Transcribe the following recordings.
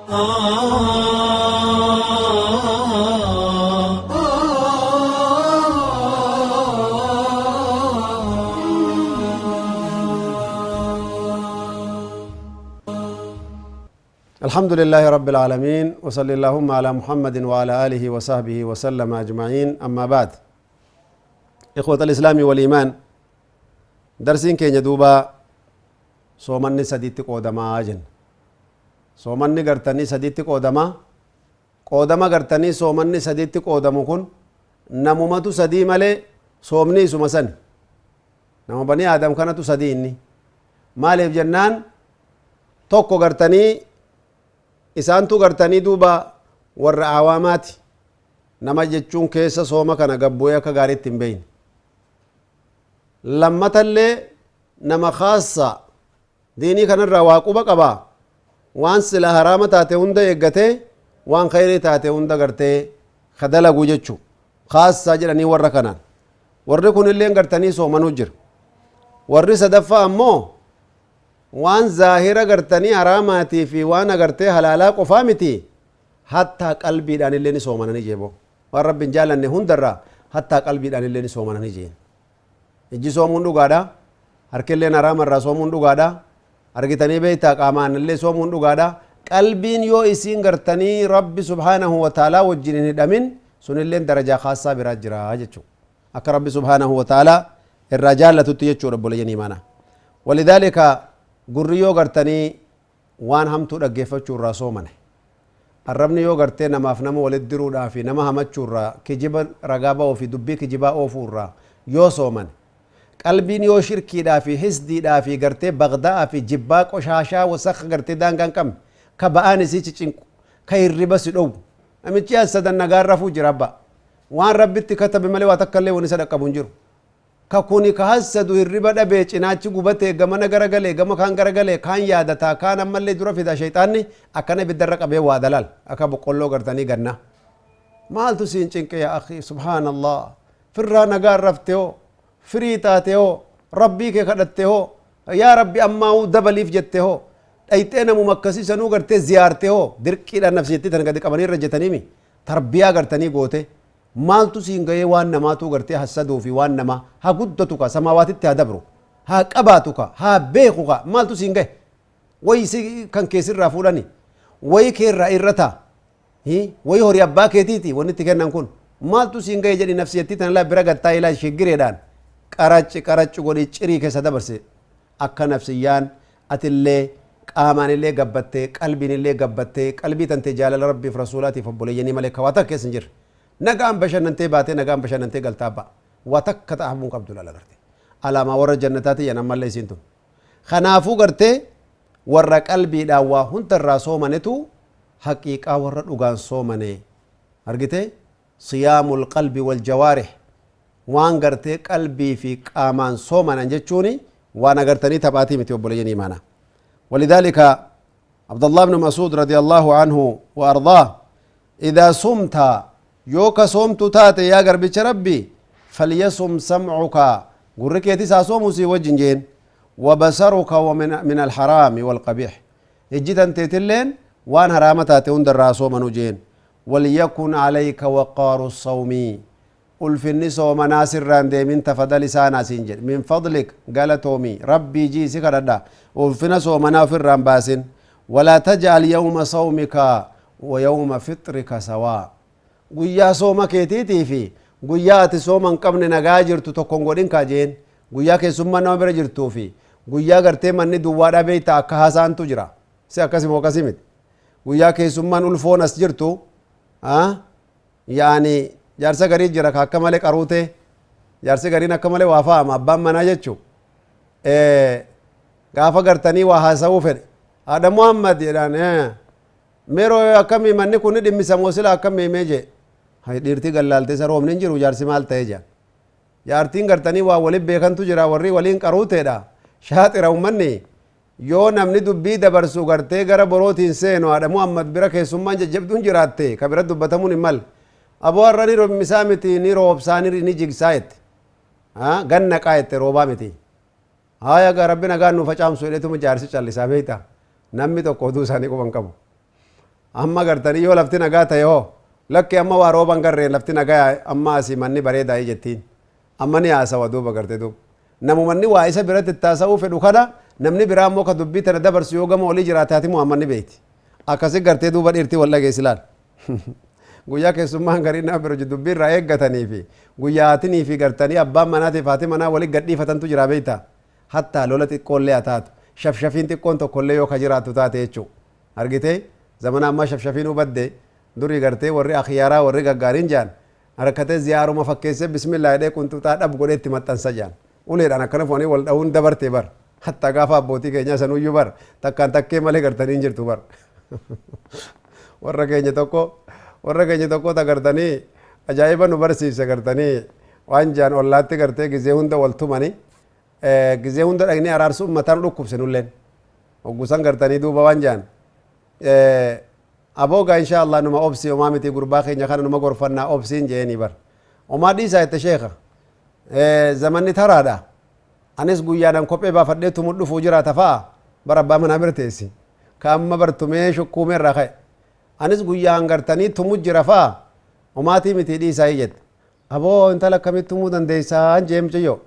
الحمد لله رب العالمين، وصلى اللهم على محمد وعلى آله وصحبه وسلم أجمعين. أما بعد، إخوة الإسلام والإيمان، درسين كين دوبا صومني سديت قودما جن صومني غرتني سديت قودما قودما غرتني صومني سديت قودمو كن نمومتو سدي مالي صومني سمسن نمو بني آدم كانتو سدي إني مالي جنان توكو غرتني isaantu gartanii duuba warra awaamaati nama jechuun keessa sooma kana gabbu'ee akka gaariitti hin beeyne. Lammatallee nama khaassa diinii kanarraa waa quba qabaa, waan sila haraama taate hunda eeggatee waan khayrii taate hunda gartee ka dalagu jechuu khaassa jedhanii warra kanaan. Warri kunilleen gartanii soomanuu jira. Warri sadaffaa ammoo waan zaahira gartanii haraamaatii fi waan agartee halaalaa qofaa miti, hattaa qalbiidhaan illee ni soomananii jeeboo waan rabbiin jaalanne hundarraa hattaa qalbiidhaan illee ni soomananii jeen. Ijji soomuun dhugaadha, harkilleen haraamarraa soomuun dhugaadha, argitanii beektaa qaamaan illee soomuun dhugaadha. Qalbiin yoo isiin gartanii rabbi subhaanahu wa ta'aalaa wajjin hin hidhamin sunilleen darajaa khaassaa biraa jira jechuudha, akka rabbi subhaanahu wa ta'aalaa irraa jaallatutti jechuudha obboleeyyan imaanaa. Walidhaalika gurri yoo gartanii waan hamtuu dhaggeeffachuu irraa soomane, arrabni yoo gartee namaaf nama walitti diruudhaa fi nama hamachuu irraa kijiba ragaa ba'uu fi dubbii kijibaa oofuu irraa yoo soomane, qalbiin yoo shirkiidhaa fi hisdiidhaa fi gartee bagda'aa fi jibbaa qoshaashaa wasakha gartee daangaa hin qabne ka ba'aan isii cicinqu ka hirriba si dhowwu namichi as sadan nagaan rafuu jira abba waan rabbitti katabe malee waa takka illee wani isa dhaqqabu hin jiru. Ka kuni ka hassadu hirriba dhabee cinaachi gubatee gamana garagalee gama kaan garagalee kaan yaadataa kaan ammallee dura fida shayxaanni akkana ibiddarra qabee waa dalaal akka boqqolloo gartanii ganna. Maaltu siin cinqe yaa akhi? Subhaanallah. Firraa nagaan rafte hoo, firii taate hoo, rabbii kee kadhatte hoo, yaa rabbi ammaa'uu dabaliif jette hoo, dhayxee namuma akkasii sanuu gartee ziyaarte hoo, dirqiidhaan nafsiitti tan gadi qabanii irra jetaniimi tarbiyaa gartanii goote. Maaltu siin gahee waan namaatu gartee hassaduu fi waan namaa haa guddatu ka samaawaatitti haa dabru haa qabaatu ka haa beeku ka maaltu siin gahe? Wayi si kan keessirraa fuudhani, wayi keerraa irra taa, wayi horii abbaa keetiiti wanni itti kennan kun maaltu siin gahe jedhi nafsiyattii tana laa bira gattaa ilaa shiggireedhaan qaracci qaracci godhi cirii keessa dabarse akka nafsiyyaan atillee qaamaan illee gabbattee qalbiin illee gabbattee qalbii tantee jaalala rabbiif rasuulaatiif obboleeyyanii malee ka waa takka keessa hin jirre. Nagaan bashannantee baatee nagaan bashannantee galtaa abbaa waa takka ta'a hafuun qabdu laala gartee alaamaa warra jannataati yan ammallee isiin tun. Kanaafuu gartee warra qalbiidhaan waa hundarraa soomanetu haqiiqaa warra dhugaan soomane argite. Siyaamul qalbi wal jawaarih waan gartee qalbii fi qaamaan soomanan jechuuni waan agartanii taphaatii miti obboleeyyan imaanaa. Walidhaalika Abdallah ibn Mas'ud radiyallahu anhu wa ardaah idhaa sumta yoo ka soomtu taate yaa garbicha rabbi falyasum sam'uka gurri keetis haa soomu sii wajjin jeen wa basaruka wa min alharaami walqabiih ijji tanteetilleen waan haraama taate hundarraa haa soomanu jeen. Walyakun alayka waqaaru sawmi ulfinni soomanaa sirraan deemin tafadal isaanaa siin jedhe min fadlik galatoomi rabbii jii si kadhadha ulfina soomanaa ofirraan baasin. Walaa taj'al yawma sawmika wa yawma fitrika sawaa guyyaa sooma keetiitii fi guyyaa ati sooma hin qabne nagaa jirtu tokko hin godhin kaa jeen. Guyyaa keessummaa nama bira jirtuu fi guyyaa gartee manni duwwaadhaa beektaa akka haasaantu jira si akkasi moo akkasii miti. Guyyaa keessummaan ulfoon as jirtu yaani jaarsa garii jira ka akka malee qaruutee jaarsi gariin akka malee waa fa'ama abbaan manaa jechuu gaafa gartanii waa haasawuu fedhe haadha Muhammad jedhaan meeroo akkamii manni kun ni dhimmisa moo sila akkamii mee jee hay dhiirtii gallaaltee isa roobni hin jiru jaarsi maal ta'ee jedhan. Jaartiin gartanii waa waliin beekantu jira warri waliin qaruuteedha shaaxira ummanni yoo namni dubbii dabarsu gartee gara borootiin seenu haadha Muhammad bira keessummaan jajjabduun jiraatte ka bira dubbatamuun hin malle. Aboo har'a ni roobmisaa miti ni roobsaa ni jigsaa jette ganna qaa jette roobaa miti. Haaya gaa rabbi nagaan nu facaamsu jedheetuma jaarsi callisaa beektaa namni tokko oduu isaanii quban qabu. Amma gartanii yoo lafti nagaa ta'e hoo lakki amma waa rooban garreen lafti nagaa amma asii manni bareedaa jettiin. Amma ni haasawa duuba gartee duuba. Namumanni waa isa biratti itti haasa'uu fedhu kana namni biraa immoo ka dubbii tana dabarsu yoo gama olii jiraate haati Muhammad ni beekti. Akkasi gartee duuba dhiirtii wal dhageessi laal. Guyyaa keessummaan garii nama bira jiru dubbii irraa eeggatanii fi guyyaa haatinii fi gartanii abbaan manaatiif haati manaa walitti gadhiifatantu jira beektaa. Hattaa lola xiqqoollee haa taatu. Shafshafiin xiqqoon tokkollee yoo ka jiraattu taate jechuudha. Argitee zamana ammaa shafshafiin hubadde durii gartee warri akhyaaraa warri gaggaariin jaan harkatee ziyaaruma fakkeessee bismillaa jedhee qunxuxaa dhab godhee itti maxxansa jaan. Uleedhaan akkana foonii wal dha'uun dabarte bar. Hatta gaafa abbootii keenyaa sanuyyuu bar takkaan takkee malee gartanii hin jirtu bar. Warra keenya tokko warra keenya tokko tagartanii ajaa'iba nu barsiise gartanii waan jaan ollaatti gartee gizee hunda wal tumanii gizee hunda dhaqnee araarsuu mataan dhukkubse nulleen. Hoggusan gartanii duuba waan jaan aboogaa insha Allah numa obsi omaa miti gurbaa keenya kana numa gorfannaa obsiin jeeni bar. Omaa dhiisaa itti sheeka. Zamanni taraadha. Anis guyyaadhaan kophee baafadhee tumu dhufuu jiraata fa'a bara abbaa manaa bira teessi. Ka amma bartumee shukkuumee irraa ka'e. Anis guyyaan gartanii tumu jira fa'a omaatii miti dhiisaa jette. Aboo intala akkamitti tumuu dandeessaa jee mucayyoo.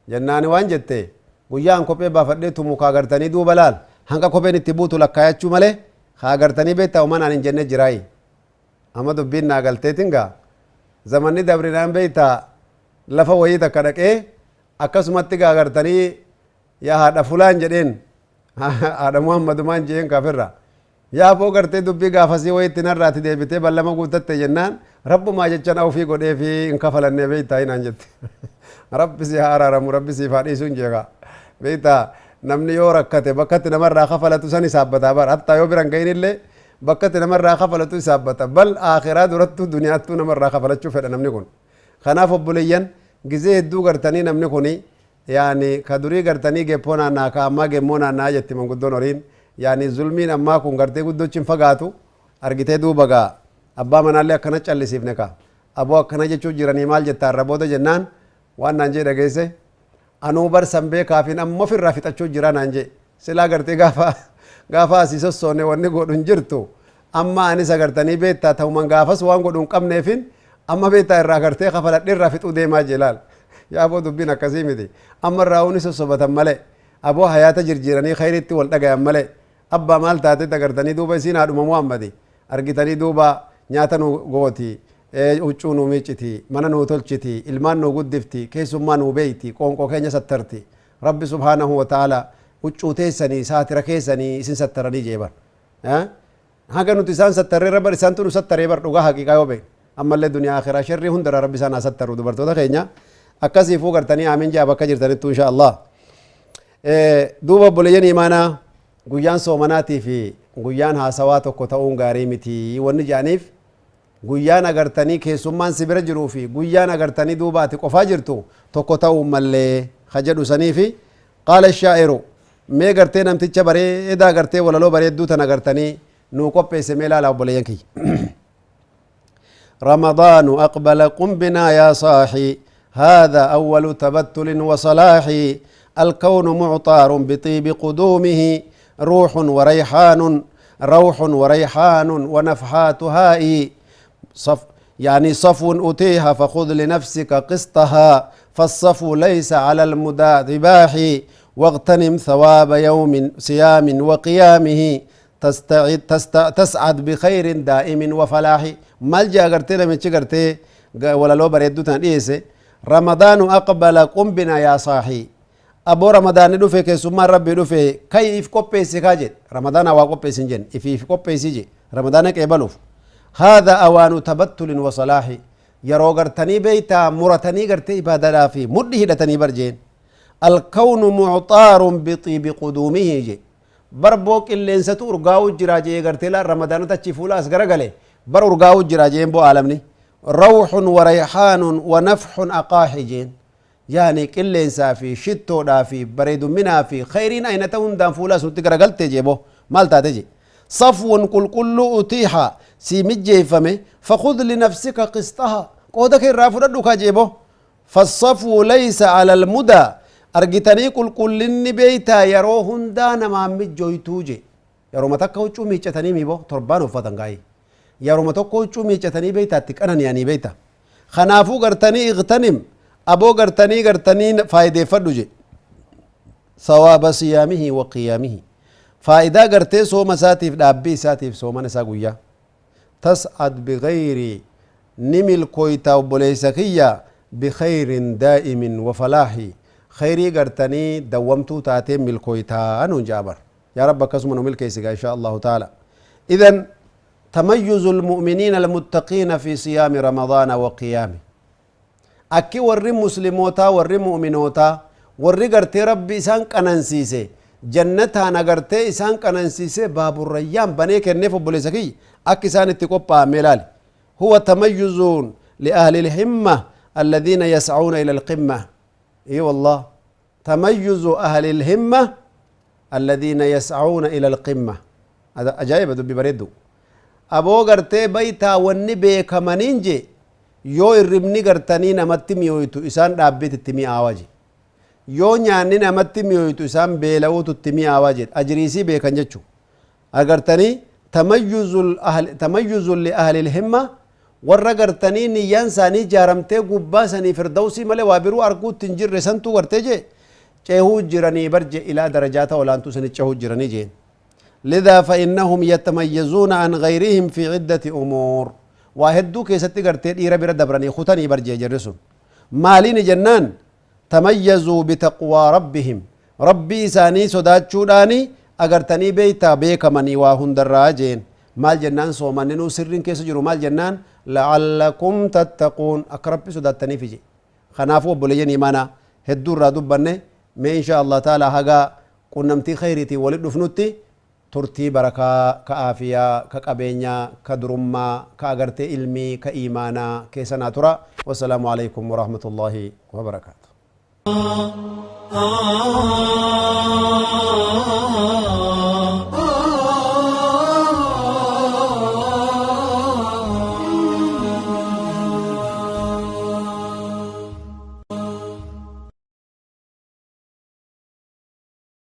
Jennaani waan jette guyyaan kophee baafadhee tumu kaa gartanii duuba laal hanga kopheen itti buutu lakkaayachuu malee kaa gartanii beektaa omaa naan hin jenne jiraayi. Amma dubbiin naa galteetiin gaa zamanni dabrinaan beektaa lafa wayii takka dhaqee akkasumatti gaa gartanii yaa haadha fulaan jedheen haadha Muhammadumaan jeen kaafirra. Yaa aboo gartee dubbii gaafasii wayiitti narraati deebitee ballama guuttatte jennaan rabbumaa jechan ofii godhee fi hin kafalannee beektaa hinaan jette. Rabbi si haa araaramu rabbi siif haa dhiisuun jeeqa. Beektaa namni yoo rakkate bakkatti namarraa kafalatu san isaabbataa bara hattaa yoo biran gahin illee bakkatti namarraa kafalatu isaabbata bal akhiraa durattuu duniyaattuu namarraa kafalachuu fedha namni kun. Kanaaf obboleeyyan gizee hedduu gartanii namni kuni yaani ka durii gartanii geppoo naannaa ka ammaa gemmoo naannaa jetti manguddoon horiin yaani zulmiin ammaa kun gartee guddochi hin fagaatu argitee duuba gaa abbaa manaallee akkana callisiifne ka aboo akkana jechuu jiranii maal jettaa irra booda jennaan waan naan jee dhageesse anuu barsan beekaafin amma ofirraa fixachuu jira naan jee silaa gartee gaafa asii sossoone wanni godhu hin jirtu amma anis agartanii beektaa ta'uman gaafas waan godhu hin qabneefin amma beektaa irraa gartee kafaladhee irraa fixuu deemaa jee laal yaa aboo dubbiin akkasii miti amma irraa hundi sossobatan malee aboo hayaata jirjiiranii khayritti wal dhagayan malee abbaa maal taate agartanii duuba isiin haadhuma Muhammadi argitanii duuba nyaata nu gooti huccuu nu miicciti mana nu tolchiti ilmaan nu guddifti keessummaa nu beeyti qoonqoo keenya sattarti rabbi subhaanahu wa ta'ala huccuu teessanii saatira keessanii isin sattaranii jee bar. Haga nuti isaan sattarree rabbar isaantu nu sattaree bar dhugaa haqiiqaa yoo beekne ammallee duniyaa akhiraa sharrii hundarraa rabbi isaan haa sattaru dubartoota keenya akkasiifuu gartanii aamin jaa bakka jirtanittu insha Allah. Duuba obboleeyyan imaanaa guyyaan soomanaatii fi guyyaan haasawaa tokko ta'uun gaarii miti wanni jedhaniif guyyaan agartanii keessummaan si bira jiruu fi guyyaan agartanii duuba ati qofaa jirtu tokko ta'uun mallee ka jedhu sanii fi qaala shaa'iru mee gartee namticha bareedaa gartee walaloo bareedduu tan agartanii nuu qopheesse mee laala obboleeyyan kiyya. رمضان أقبل قم بنا يا صاحي هذا أول تبتل وصلاح الكون معطار بطيب قدومه روح وريحان روح وريحان ونفحات هائي صف يعني صفو أتيها فخذ لنفسك قسطها فالصفو ليس على المدى ذباح واغتنم ثواب يوم صيام وقيامه تسعد بخير دائم وفلاح. مالجا غرتي لمچ غرتي ولا لو بريدو تان ديسه رمضان أقبل قم بنا يا صاحي أبو رمضان دفه كسما ربي دفه كيف كوبيسي كاجد رمضان وا كوبيسي جن إف كوبيسي جي رمضان كيبلوف هذا أوان تبتل وصلاح يرو غرتني بيتا مرتني غرتي عبادة في مده هدتني برجين الكون معطار بطيب قدومه جي بربوك اللي انستو ارغاو جراجي غرتي لا رمضان تچفولا اسغر غلي بر ارغاو جراجي بو عالمني روح وريحان ونفح أقاحجين يعني كل إنسان في شتو دا في بريد منا في خيرين أين تون دان فولا سنتي غرغلت جيبو مالتا تجي صفو كل كل أتيحا سيمجي فمي فخذ لنفسك قسطها قودك الرافو ردوكا جيبو فالصفو ليس على المدى أرجتني كل كل بيتا يروهن دانا ما مجويتوجي Yeroo takka huccuu miiccatanii miiboo torbaan uffatan gaa'ii. Yeroo tokko huccuu miiccatanii beeytaatti qanani'anii beeyta. Kanaafuu gartanii iqtanim aboo gartanii faayideeffadhu je. Sawaaba siyaamihi wa qiyaamihi. Faayidaa gartee sooma isaatiif dhaabbii isaatiif sooman isaa guyyaa. Tas'ad bigayri ni milkooyta obboleessa kiyya bikhayrin daa'imin wa falaahi. Khayrii gartanii dawwamtuu taatee milkooytaa nuun jaabar. يا رب كسم نملك إن شاء الله تعالى. إذن تميز المؤمنين المتقين في صيام رمضان وقيامه. أكي ورّي مسلموتا ورّي مؤمنوتا ورّي قرتي ربي إسان قننسيسي جنتها نقرتي إسان قننسيسي باب الريان بنيك النفو بوليسكي أكي إسان اتقوبا ميلالي. هو تميز لأهل الهمة الذين يسعون إلى القمة. إي والله تميز أهل الهمة الذين يسعون إلى القمة. هذا أجايب دبي بريدو أبو غرتي بيتا والنبي كمانينجي يو الربني غرتني نمتي ميويتو إسان رابيت التمي آواجي يو نياني نمتي ميويتو إسان بيلوتو التمي آواجي أجريسي بيكنجتشو أغرتني تميز لأهل الهمة warra gartanii niyyaan isaanii jaaramtee gubbaa sanii firdawsii malee waa biroo arguutti hin jirre santuu gartee jee ceehuu jiranii barje ilaa darajaata olaantuu sanii ceehuu jiranii jeen. لذا فإنهم يتميزون عن غيرهم في عدة أمور. واحدو كيستي غرتي ديرا بيرا دبراني خوتاني برجي جرسون مالين جنان تميزوا بتقوى ربهم. ربي إساني صداتشوداني أغرتني بيتا بيكمني واهن دراجين مال جنان صومانينو سرين كيس جرو مال جنان لعلكم تتقون أقرب صداتني فيجي خنافو بوليين إيمانا هدو رادو بني ما إن شاء الله تعالى هغا قنمتي خيرتي ولد دفنوتي ترتي بركة كعافية كقبينيا كدرما كأغرتي علمي كإيمانا كيسنا ترى. والسلام عليكم ورحمة الله وبركاته.